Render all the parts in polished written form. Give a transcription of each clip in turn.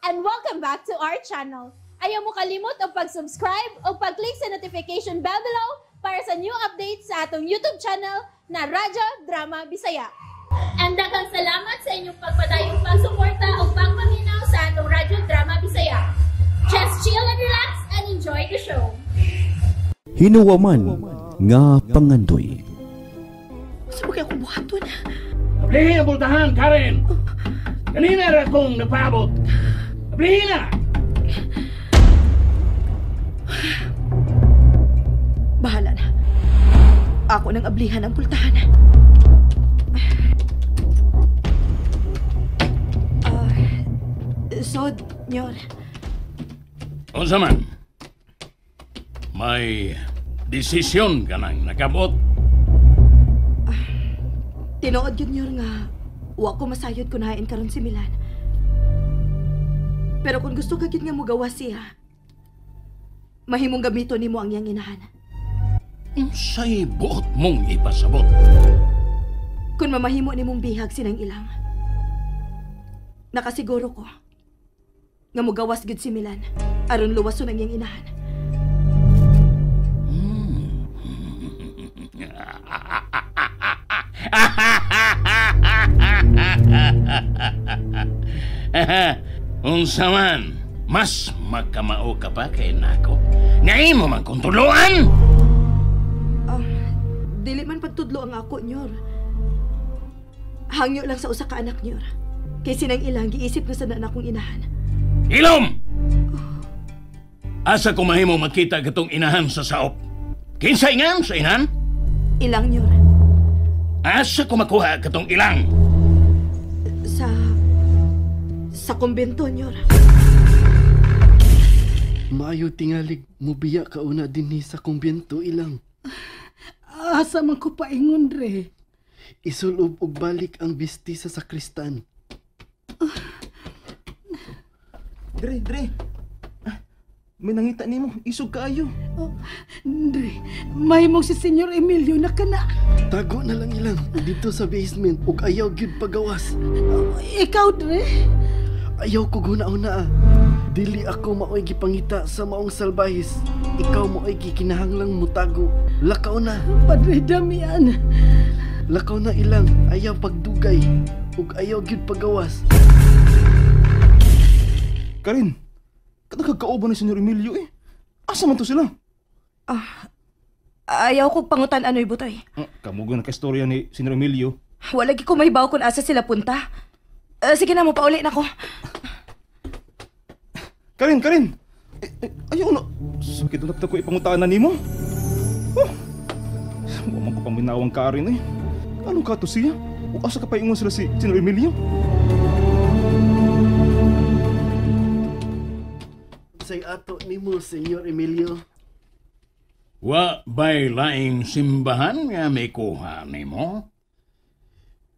And welcome back to our channel. Ayaw mo kalimot og pag-subscribe o pag-click sa notification bell below para sa new updates sa atong YouTube channel na Radyo Drama Bisaya. And daghang salamat sa inyong pagpadayong pagsuporta o pagpaminaw sa atong Radyo Drama Bisaya. Just chill and relax and enjoy the show. Hinuwaman nga pangandoy. Sa bagay akong buhaton. Ablihin ang bultahan, Karen! Kanina ra kong napaabot. Ablihin na! Bahala na. Ako nang ablihan ang pultahan. Sod, Nyor. Unsa man? May desisyon ka nang nakabot. Tinuod yun, Nyor, nga wa ko masayod kung hain karon si Milan. Pero kung gusto ka gid nga mugawas siya, mahimong gamito nimo ang iyang inahan. Unsay buot mong ipasabot? Kung mamahimo nimong bihag sinang ilang, nakasiguro ko nga mugawas gid si Milan aron luwason ang iyang inahan. Unsa man, mas makamao ka pa kay nako. Ngayon mo man kung tuluan! Dili man pagtudlo ang ako, Nyor. Hangyo lang sa usa ka anak, Nyor. Kay sinang ilang giisip na sa na akong inahan. Ilom! Asa ko mahimo makita katong inahan sa saop? Kinsa ingan sa inahan? Ilang, Nyor. Asa ko makuha katong ilang? Sa kumbento, Nyor. Maayo tingalig, mubiya ka una dinhi sa kumbento, ilang. Asa man ko paingon, Dre? Isulob og balik ang bisti sa sakristan. Dre, Dre. May nangita nimo, isog kaayo. Oh, Dre, mahimong si Senyor Emilio na kana. Tago na lang ilang dito sa basement ug ayaw gyud pagawas. Oh, ikaw, Dre? Ayaw ko guna-una. Dili ako maoy gipangita sa maong salbahis. Ikaw maoy gikinahanglang mutago. Lakaw na. Padre Damian. Lakaw na ilang, ayaw pagdugay ug ayaw gyud pagawas. Karin, kadagkauban ni Senyor Emilio eh. Asa man to sila? Ayaw ko pangutan anoy butoy. Kamugo na ka-istorya ni Senyor Emilio. Wala gi ko mahibaw kung asa sila punta. Sige na mo, pauli na ko. Karin, Karin! Ayaw na. Sakit na ko ipangutaan na nimo. Oh, wa man ko paminawang Karin eh. Anong kato siya? O asa ka paingon sila si Senyor Emilio? Say ato nimo, Senyor Emilio. Wa ba'y laing simbahan nga may kuha nimo?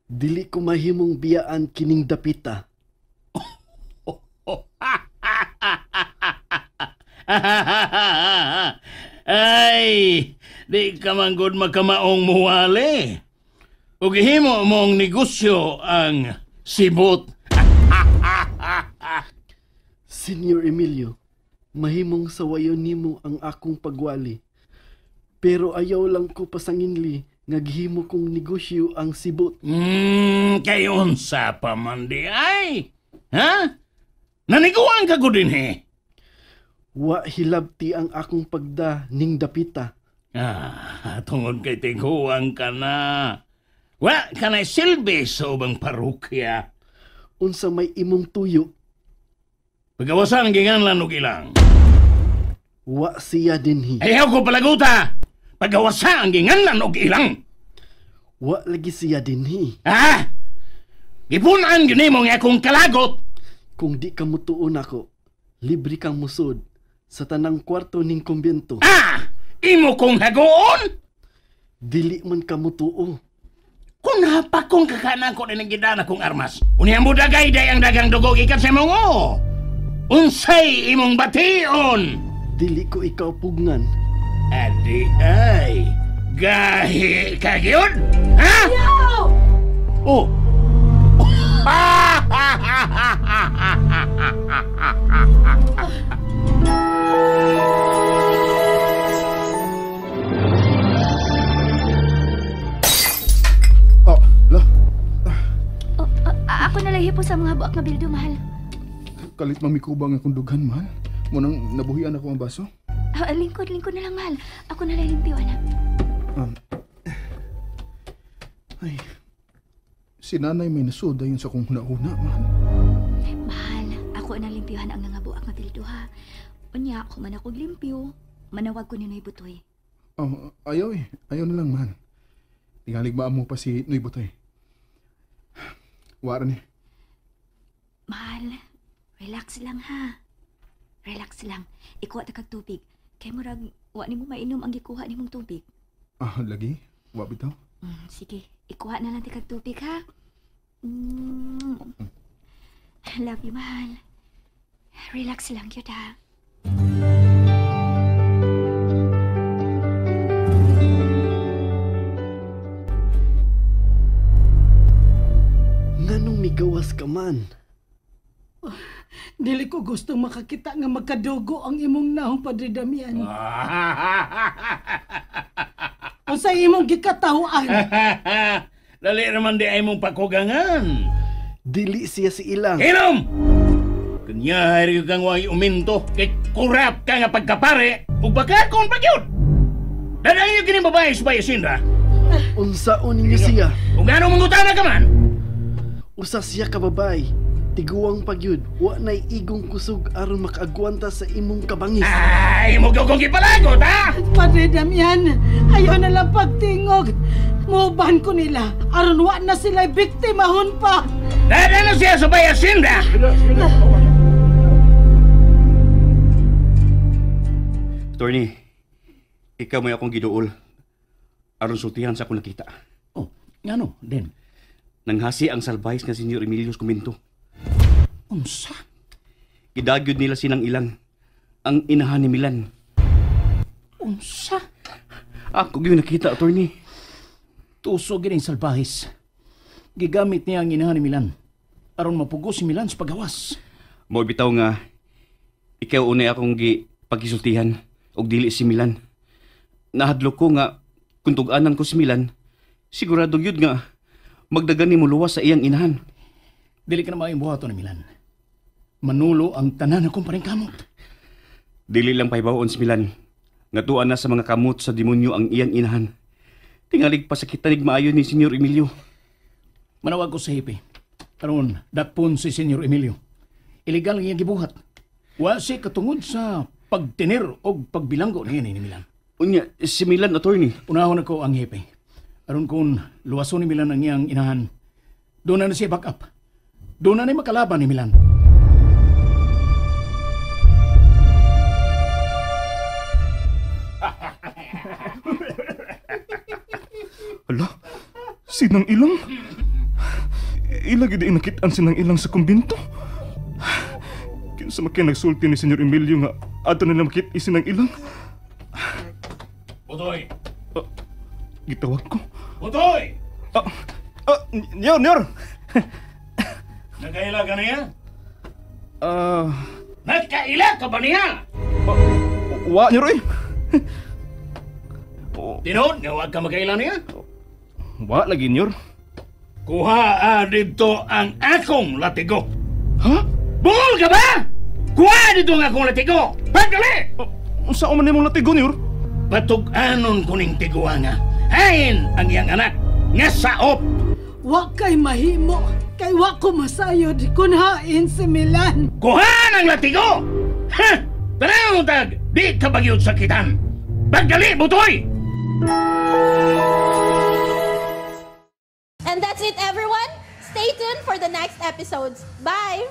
Dili ko mahimong biyaan kining dapita. Ay, di ka man gud makamaong muwali. Ug himo mong negosyo ang sibot. Senyor Emilio, mahimong sawayon nimo ang akong pagwali. Pero ayaw lang ko pasanginli nga gihimo kong negosyo ang sibot. Kay unsa pa man di ay? Ha? Naniguan ka ko din eh. Wa hilabti ang akong pagda ning dapita. Tungod kay tiguan ka na. Wa ka na silbi sa ubang parokya. Unsa may imong tuyo? Pagawasan ang ginganlan og ilang. Wa siya dinhi. Ayaw ko palaguta. Pagawasa ang ginganlan og ilang. Wa lagi siya dinhi. Ha? Gipunan gyud nimo nga akong kalagot. Kung di ka mutuon ako, libre kang musod sa tanang kwarto ning kumbento. Imo kong hagoon? Dili man ka mutuo. Kung hapakong kakana ko din ang gidana kong armas. Unya mo dagay day ang dagang dugo gikan sa imong o. Unsay imong bation? Dili ko ikaw pugnan. Adi ay, gahi ka gyud? Ha? Ayaw! Oh. Ako na lang hipo sa mga buak nga bildo, mahal. Kalit mamikubang akong dughan, mahal. Munang nabuhian ako ang baso. Lingkod na lang, mahal. Ako na lang limpyo, anak. Ay, si nanay may nasuda yun sa kong huna-huna, mahal. Mahal, ako na limpyohan ang nangabuak nga bildo, ha. Unya, kung man akong limpyo, manawag ko ni Noy Butoy. Oh, ayaw eh. Ayaw na lang, mahal. Tingalig maamo pa si Noy Butoy. Wara ni. Mahal, relax lang ha. Relax lang. Ikuha ta kag tubig. Kay murag, wa nimo mainom ang gikuha nimong tubig. Ah, lagi? Wa bitaw? Sige, ikuha na lang ti kag tubig ha. Love you, mahal. Relax lang yun ha. Nganong migawas ka man? Dili ko gusto makakita nga magkadugo ang imong naong, Padre Damian. Unsa imong gikatahuan? Dali naman di ay mong pakugangan. Dili siya si ilang. Inom! Kanya hari kang way uminto kay kurap ka nga pagkapare ug bakakon pa gyud. Dadayon kini babae sa Bayasindra. Unsaon ninyo siya? Ug ano mangutana ka man? Usa siya ka babae. Tiguang pagyud, wa nay igong kusog aron makaagwanta sa imong kabangis. Ay, mo gyud kong gipalagot, ha? Padre Damian, ayaw na lang pagtingog. Muuban ko nila aron wa na sila biktimahon pa. Dada na siya sa Bayasindra. Attorney, ikaw may akong giduol. Aron sultihan sa akong nakita. Oh, ngano, Den? Nanghasi ang salbahis nga Senyor Emilio sa kumbinto. Unsa? Gidagyod nila sinang ilang. Ang inahan ni Milan. Unsa? Ako gyud nakita, attorney. Tuso gid ang salbahis. Gigamit niya ang inahan ni Milan aron mapugos si Milan sa pagawas. Mao bitaw nga ikaw unay akong gipagisultihan og dili si Milan. Nahadlok ko nga kung tug-anan ko si Milan, sigurado gyud nga magdagan ni moluwas sa iyang inahan. Dili ka na maayong buhaton ni Milan. Manulo ang tanan akong paringkamot. Dili lang pahibaw-on si Milan. Ngatuan na sa mga kamot sa demonyo ang iyang inahan. Tingalig pasakitan ig maayo ni Senyor Emilio. Manawag ko sa hipi. Aron dakpon si Senyor Emilio. Illegal ang iyang gibuhat. Wa siya katungod sa pagtinir o pagbilanggo niya ni Milan. Unya, si Milan, attorney. Unahon ako ang hipi. Aron kung luwason ni Milan ang iyang inahan, doon na siya back up. Doon na makalaban ni Milan. Ala, sinang ilang? Ila gid inakit-an sinang ilang sa kumbinto. Kinsa man kay nagsulti ni Senyor Emilio nga adto na makit isinang ilang. Butoy. Gitawag ko. Butoy. Nyor, nyor. Nakaila ka niya? Nakaila ka ba niya? Wa, nyor eh. Tinuod nga wag ka makaila niya? Wa lagi, nyor. Kuha dito ang akong latigo. Ha? Bungol ka ba? Kuha dito ang akong latigo. Pagdali! Unsa man nimong latigo, nyor? Patug-anon ko ning tiguanga. Hain ang iyang anak nga saop. Wa kay mahimo. Kay wa ko masayod kun hain si Milan. Kuha ng latigo! Ha! Tanawang tag, di ka bagyod sakitan. Pagdali, butoy! And that's it, everyone. Stay tuned for the next episodes. Bye!